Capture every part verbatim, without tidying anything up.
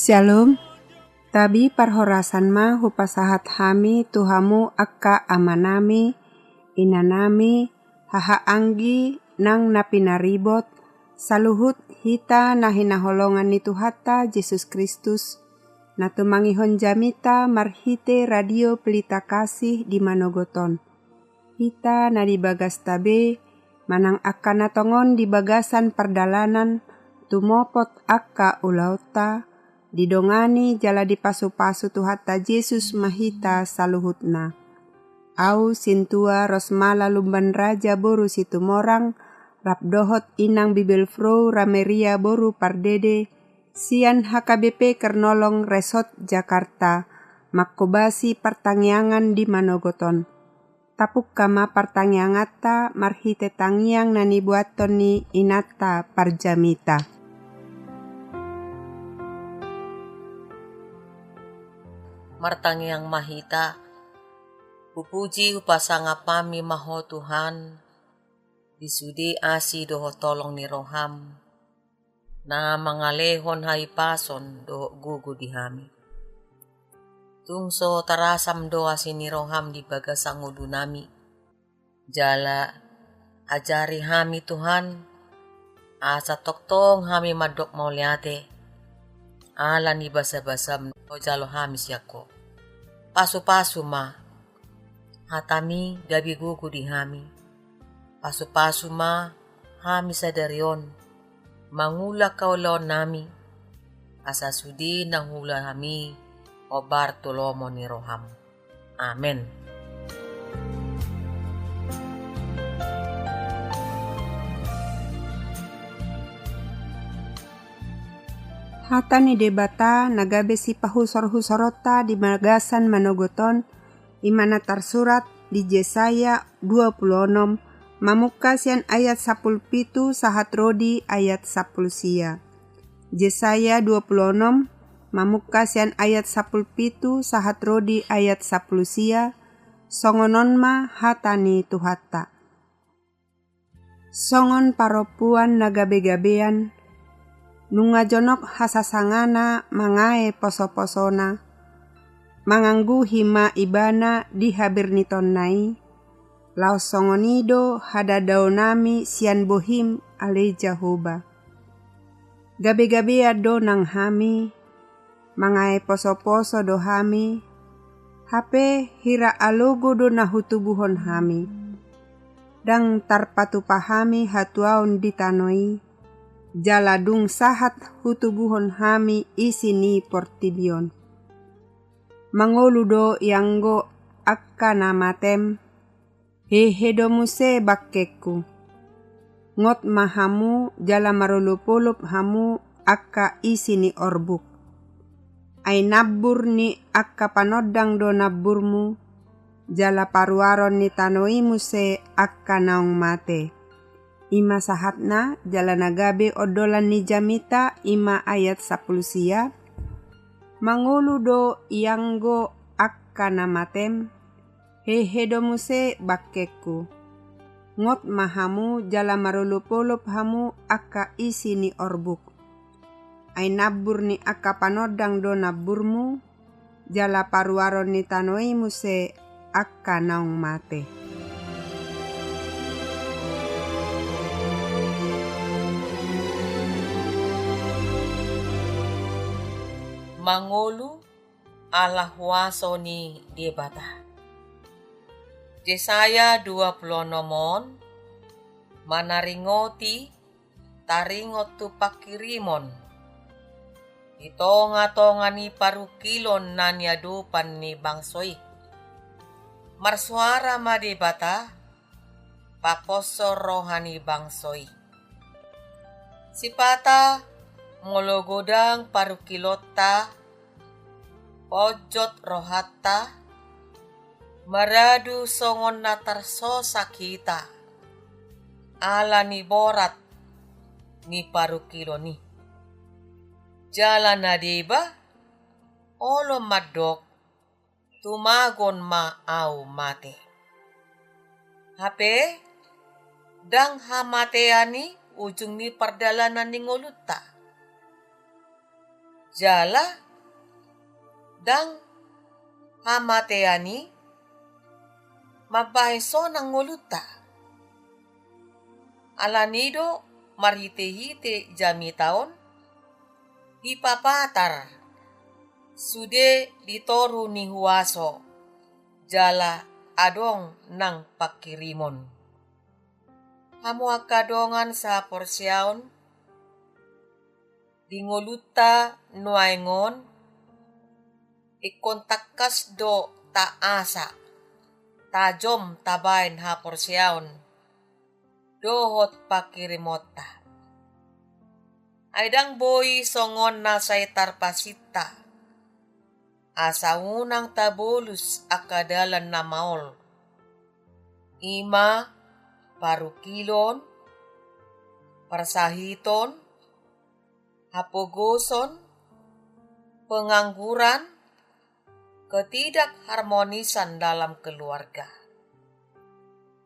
Syalom. Tabi parhorasan ma hupasahat hami tu hamu angka amanami, inanami, haha anggi nang na pinaribot, saluhut hita na hinaholongan ni Tuhanta Jesus Kristus, na tumangihon jamita marhite Radio Pelita Kasih di manogot on. Hita na di bagasta be, manang angka na tongon di bagasan pardalanan, tumopot angka ulaonta, didongani jala dipasupasu Tuhanta Jesus ma hita saluhutna. Au sintua Rosmala Lumban Raja boru Situmorang, rap dohot inang Bibelvrouw Rameria boru Pardede, sian H K B P Kernolong Resort Jakarta, manghobasi partangiangan di manogot on. Tapungka ma partangianganta marhite tangiang na nibuathon ni inanta parjamita. Martangiang ma hita. Hupuji hupasangap hami ma Ho Tuhan, di sude asi dohot holong ni roham, na mangalehon hahipason dohot gogo di hami. Tung so tarasam do asi ni roham di bagasan ngolunami. Jala ajari hami Tuhan, asa tongtong hami mandok mauliate, ala ni basabasam hujalo hami sian Ho. Pasupasu ma hatami gabe gogo di hami. Pasupasu ma hami sadari on, mangula angka ulaonnami, asa sude na huula hami hombar tu lomo ni roham. Amen. Hata ni Debata na gabe sipahusorhusoronta di bagasan manogot on, i ma na tarsurat di Jesaya dua pulu onom, mamungka sian ayat sampulu pitu sahat ro di ayat sampulu sia. Jesaya dua pulu onom, mamungka sian ayat sampulu pitu sahat ro di ayat sampulu sia, songon on ma hata ni Tuhanta. Songon parompuan na gabegabean, nunga jonok hasasangana mangae posoposona, mangangguhi ma ibana di habirnitonna i, laos songon i do hadadaonnami sian bohim, ale Jahowa. Gabegabean do nang hami, mangae posoposo do hami, hape hira alogo do na hutubuhon hami. Ndang tarpatupa hami hatuaon di tano i, jala dung sahat hutubuhon hami isi ni portibi on. Mangolu do ianggo angka na matem, hehe do muse bangkengku. Ngot ma hamu jala marolopolop hamu angka isi ni orbuk. Ai nambur ni angka panondang do namburmu, jala paruaron ni tano i muse angka naung mate. I ma sahatna, jala na gabe ondolan ni jamita i ma ayat sampulu sia. Mangolu do ianggo angka na matem, hehe do muse bangkengku. Ngot ma hamu jala marolopolop hamu angka isi ni orbuk. Ai nambur ni angka panondang do namburmu, jala paruaron ni tano i muse angka naung mate. Mangolu ala huaso ni Debata. Jesaya dua pulu onom on manaringoti taringot tu pangkirimon di tongatonga ni parungkilon na niadopan ni bangso i. Marsoara ma Debata, paposo roha ni bangso i. Sipata molo godang parungkilonta, ponjot rohanta, maradu songon na tarsosak hita, ala ni borat ni parungkilon i. Jala na deba, olo mandok, tumagon ma au mate. Hape, ndang hamatean i ujung ni pardalanan ni ngolunta. Jala ndang hamatean i mambahen sonang ngolunta. Alani do marhitehite jamita on dipapatar sude di toru ni huaso jala adong nang pangkirimon. Hamu angka dongan sahaporseaon, di ngolunta nuaeng on ingkon tangkas do taasa tajom tabahen haporseaon dohot pangkirimonta. Ai ndang boi songon na sai tarpasinta, asa unang tabolus angka dalan na maol, i ma parungkilon, parsahiton, hapogoson, pengangguran, ketidakharmonisan dalam keluarga.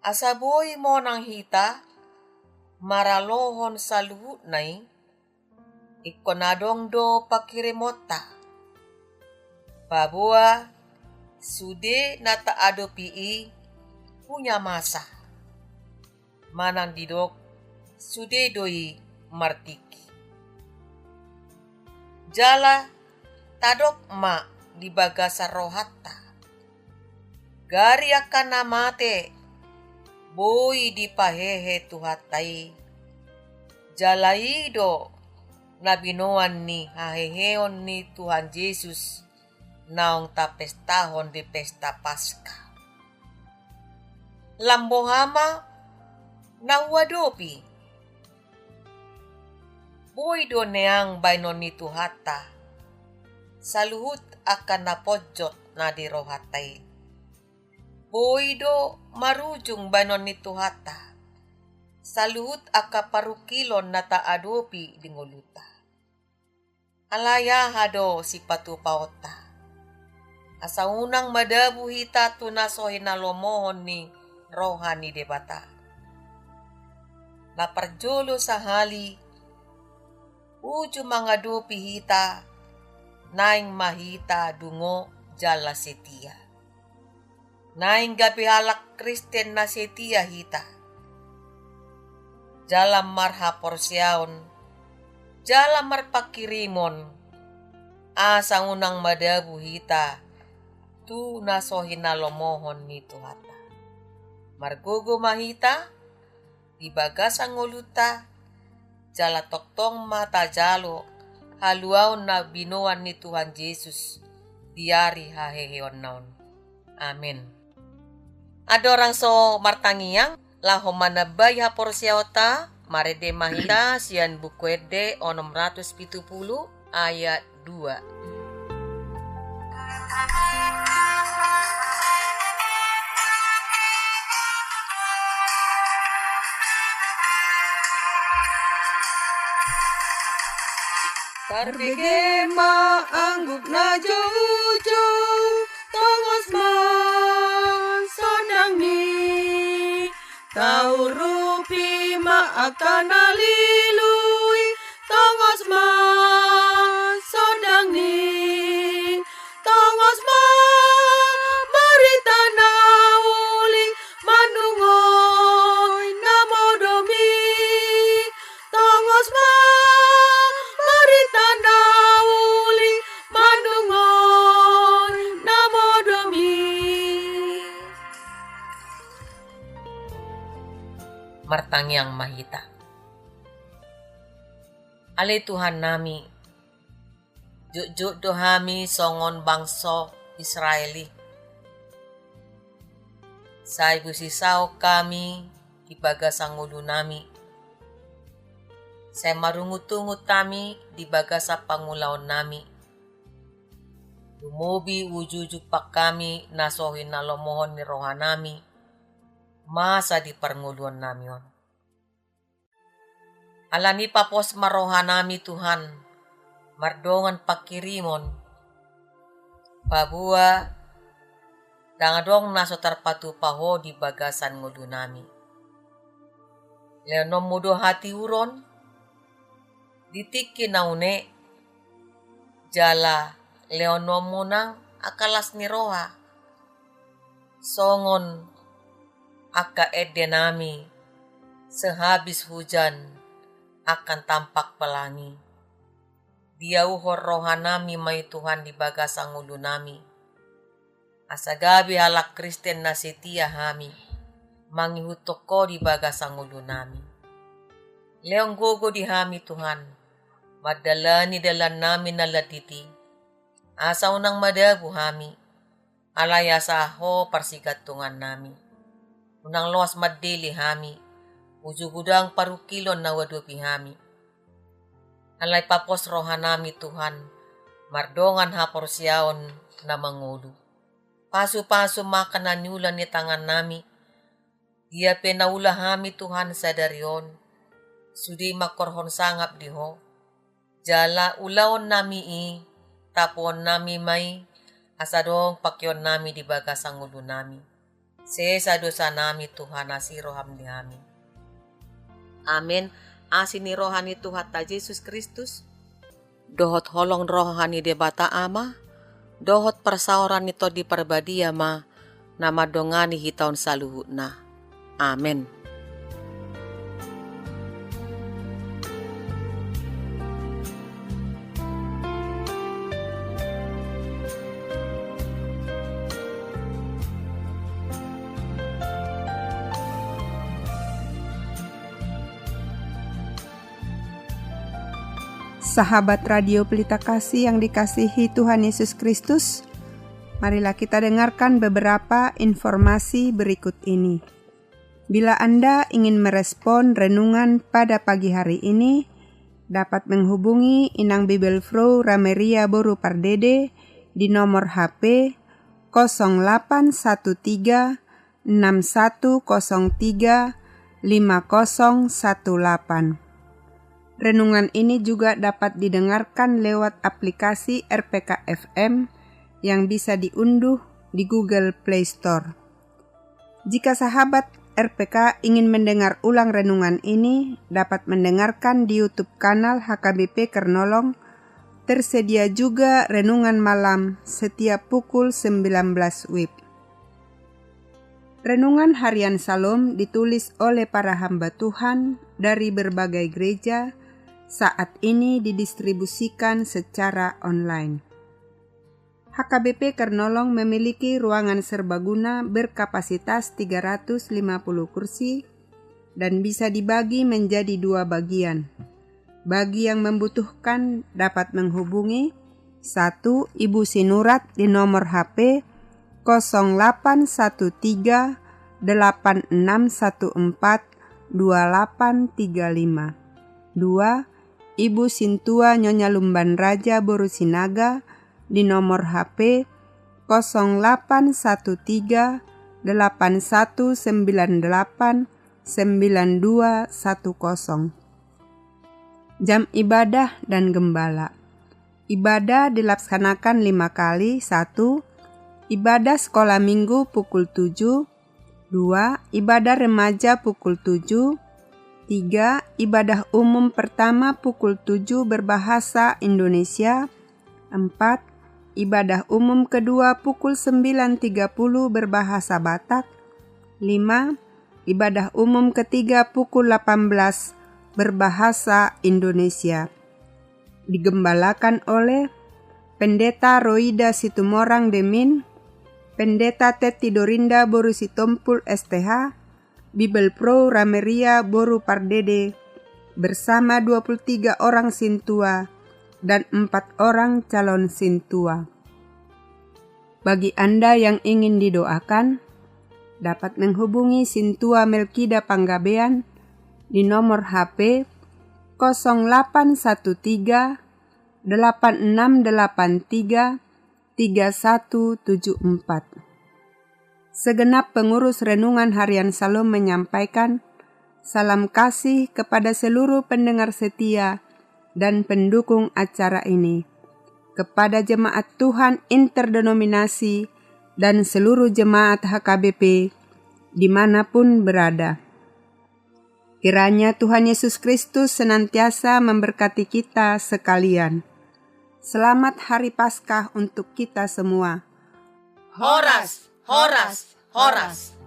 Asa boi monang hita maralohon saluhutna i, ingkon adong do pangkirimonta. Paboa sude na taadopi i punya masa, manang didok sude do i martingki. Jala tadok ma di bagasan rohanta, gari angka na mate boi dipahehe Tuhanta i, jala i do na binoan ni haheheon ni Tuhan Jesus naung tapestahon di pesta Paska. Lam boha ma na huadopi? Boi do neang baenon ni Tuhanta saluhut angka na ponjot na di rohanta i. Boi do marujung baenon ni Tuhanta saluhut angka parungkilon na taadopi di ngolunta. Alai aha do sipatupaonta? Asa unang madabu hita tu na so hinalomohon ni roha ni Debata. Na parjolo sahali, uju mangadopi hita, naeng ma hita dungo jala setia. Naeng gabe halak Kristen na setia hita. Jala marhaporseaon, jala marpangkirimon, asa unang madabu hita tu na so hinalomohon ni Tuhanta. Margogo ma hita di bagasan ngolunta, jala tongtong ma tajalo haluaon na binoan ni Tuhan Jesus di ari haheheonna on. Amen. Andorang so martangiang, laho manambai haporseaonta, marende ma hita sian Buku Ende onom ratus pitu pulu ayat dua. Tarbege ma anggup na joujou, tongos ma sondangni. Taurupi ma angka na lilu i, tongos ma sondangni. Tongos ma barita na uli mandungoi na modom i. Tongos ma barita na uli mandungoi na modom i. Martangiang ma hita. Ale Tuhannami, jotjot do hami songon bangso Israel i. Sai busisaon hami di bagasan ngolunami. Sai marungutungut hami di bagasan pangulaonnami. Lumobi uju-uju jumpang hami na so hinalomohon ni rohanami masa di parngoluonnami on. Alani i papos ma rohanami Tuhan, mardongan pangkirimon, paboa ndang adong na so tarpatupa Ho di bagasan ngolunami. Lehononmu do hatiuron di tingki na une, Jala lehonon muna angka las ni roha, songon angka ende nami, sehabis hujan akan tampak pelangi. Diauhon roha nami ma i Tuhan di bagasan ngolu nami, asa gabe halak Kristen na setia hami, mangihuthon Ho di bagasan ngolu nami. Lehon gogo di hami Tuhan, mandalani dalan nami na landit i, asa unang madabu hami, alai asa Ho parsigantungan nami. Unang loas mandele hami, uju godang parungkilon na huadopi hami. Alai papos roha nami Tuhan, mardongan haporseaon na mangolu. Pasupasu ma angka na niula ni tangan nami, ia pe na ula hami Tuhan sadari on, sude mangkorhon sangap di Ho. Jala ulaon nami i, tapuon nami ma i, asa adong pangkeon nami di bagasan ngolu nami. Sesa dosa nami Tuhan, asi roham di hami. Amen. Asi ni roha ni Tuhanta Jesus Kristus, dohot holong ni roha ni Debata Ama, dohot parsaoran ni Tondi Parbadia ma na mandongani hita on saluhutna. Amen. Sahabat Radio Pelita Kasih yang dikasihi Tuhan Yesus Kristus, marilah kita dengarkan beberapa informasi berikut ini. Bila Anda ingin merespon renungan pada pagi hari ini, dapat menghubungi Inang Bibelvrouw Rameria boru Pardede di nomor H P kosong delapan satu tiga enam satu kosong tiga lima kosong satu delapan. Renungan ini juga dapat didengarkan lewat aplikasi R P K F M yang bisa diunduh di Google Play Store. Jika sahabat R P K ingin mendengar ulang renungan ini, dapat mendengarkan di YouTube kanal H K B P Kernolong, tersedia juga renungan malam setiap pukul sembilan belas wib. Renungan Harian Salom ditulis oleh para hamba Tuhan dari berbagai gereja, saat ini didistribusikan secara online. H K B P Kernolong memiliki ruangan serbaguna berkapasitas tiga ratus lima puluh kursi dan bisa dibagi menjadi dua bagian. Bagi yang membutuhkan dapat menghubungi: satu, Ibu Sinurat di nomor H P kosong delapan satu tiga delapan enam satu empat dua delapan tiga lima. Dua, Ibu Sintua Nyonya Lumban Raja boru Sinaga di nomor H P kosong delapan satu tiga delapan satu sembilan delapan sembilan dua satu kosong. Jam ibadah dan gembala. Ibadah dilaksanakan lima kali: satu, ibadah sekolah minggu pukul tujuh. Dua, ibadah remaja pukul tujuh. Tiga, ibadah umum pertama pukul tujuh berbahasa Indonesia. Empat, ibadah umum kedua pukul sembilan tiga puluh berbahasa Batak. Lima, ibadah umum ketiga pukul delapan belas berbahasa Indonesia. Digembalakan oleh Pendeta Roida Situmorang Demin, Pendeta Tetti Dorinda boru Sitompul S T H, Bibelvrouw Rameria boru Pardede, bersama dua puluh tiga orang sintua dan empat orang calon sintua. Bagi Anda yang ingin didoakan, dapat menghubungi Sintua Melkida Panggabean di nomor H P kosong delapan satu tiga delapan enam delapan tiga tiga satu tujuh empat. Segenap pengurus Renungan Harian Salom menyampaikan salam kasih kepada seluruh pendengar setia dan pendukung acara ini, kepada jemaat Tuhan interdenominasi dan seluruh jemaat H K B P dimanapun berada. Kiranya Tuhan Yesus Kristus senantiasa memberkati kita sekalian. Selamat Hari Paskah untuk kita semua. Horas, horas, horas.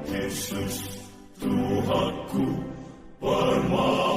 Jesus, Tuhanku, permata